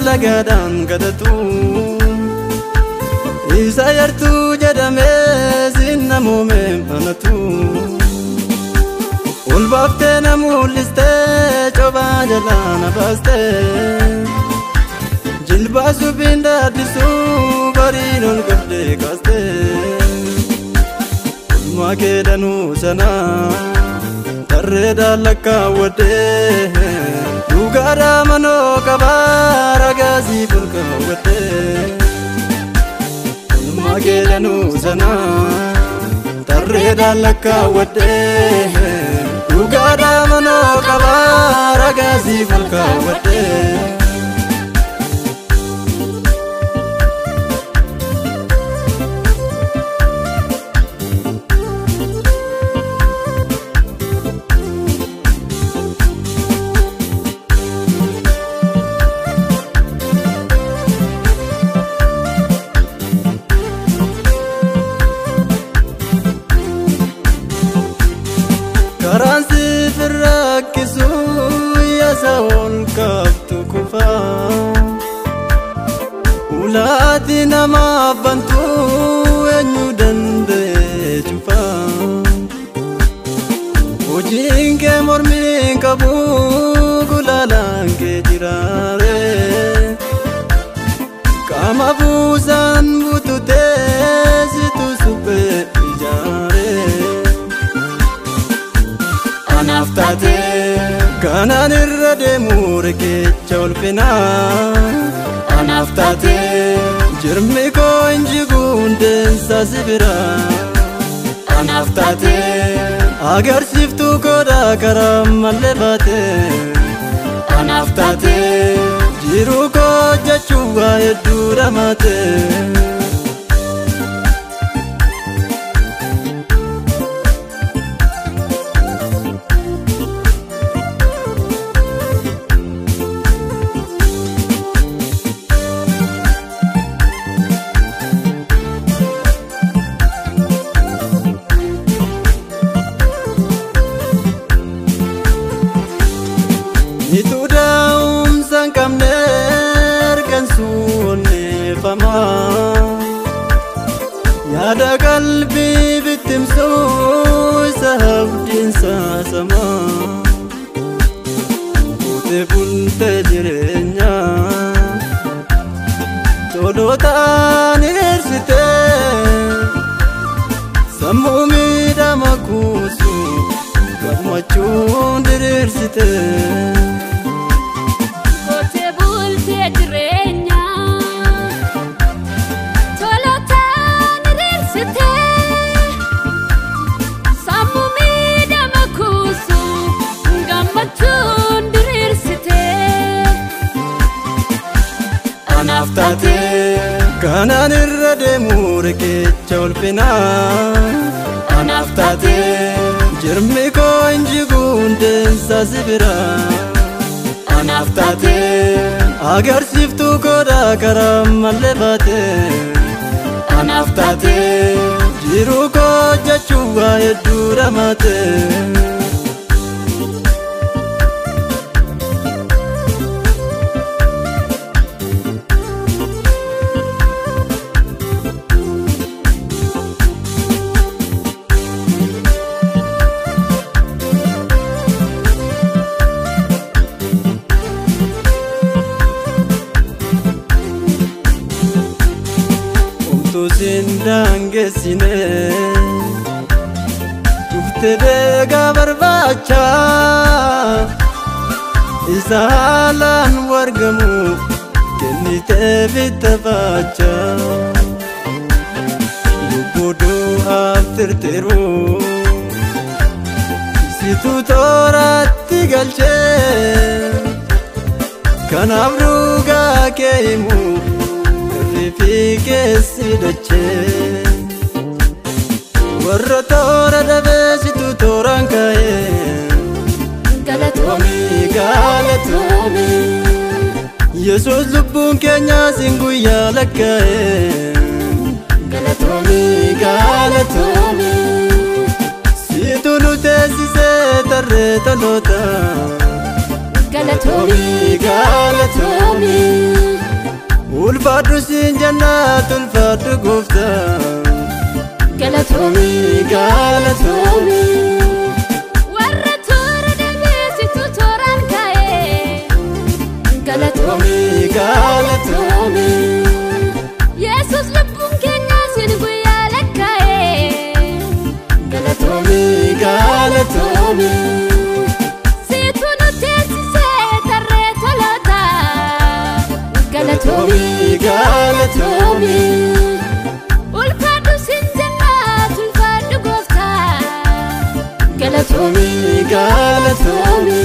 Alagaadhaan kadhatu isa yartuu jedhamee sinna muumee anatu ol baaftee na mul'istee cobaa jalaa na baastee jilbaa suphiin daaddisuu bariin ol qabdee kaastee olmaa kee danuu sanaa tarreedhaan lakkaawwattee dhugaadhaa manoo qabaa ragaa siif ol kaawwattee olmaa kee danuu sanaa tarreedhaan lakkaawwattee dhugaadhaa manoo qabaa ragaa siif ol kaawwattee. Karaan siif rakkisu yaasa ol kaaftu kufaa Ulaati namaaf bantu eenyu danda'e cufaa Hojiin kee mormiin qabu gulaalaan kee jiraare Qaama buusaan bututee situ suphee ijaare Anaaf taatee kanaan irra deemu riqicha ulfinaa Anaaf taatee jirmi koo hin jigu hundeensa si biraa Anaaf taatee agarsiiftuu godhaa karaa mallee baatee Anaaf taatee jiruu koo hojjechuuf waa hedduu dhamaatee. Nituu daa'umsa hin qabne ergansuu onneeffamaa Yaada qalbii bittimsuu isa abdiin saasamaa Buutee bultee jireenyaa tolootaan hiriirsitee sammuu miidhama kuusu gammachuun diriirsitee. Kootee bultee jireenyaa tolootaan hiriirsitee sammuu miidhama kuusu gammachuun diriirsitee. Anaaf taatee kanaan irra deemu riqicha ulfinaa Anaaf taatee jirmi koo hin jigu hundeensa si biraa Anaaf taatee agarsiiftuu godhaa karaa mallee baatee Anaaf taatee jiruu koo hojjechuuf waa hedduu dhamaatee. Omtuu siin daangeessine dhufte deegaa barbaacha isa haalaan wargamu kennitee bitta baacha lubbuu du'aaf tirtiru situ tooratti galchee kanaaf dhugaa kee himu Fi keessi dachee warra toora dabeessitu tooraan ka'ee Galatoomii galatoomii Yesuus lubbuun keenya siin guyyaa lakkaa'ee galatoomii galatoomii Situ nu teessisee tarree toloota galatoomii galatoomii. Ulfaadhu siin jennaa ulfaadhu gooftaa. Galatoomi. Galatoomi. Warra toora dabeessitu tooraan ka'ee. Galatoomi. Galatoomi. Yesus lubbuun keenya siin guyyaa lakkaa'ee. Galatoomi. Galatoomi. Siitu nu teessisee tarree toloota. Galatoomi. Galatoomi. Ulfaadhu siin jennaa ulfaadhu gooftaa. Galatoomi. Galatoomi.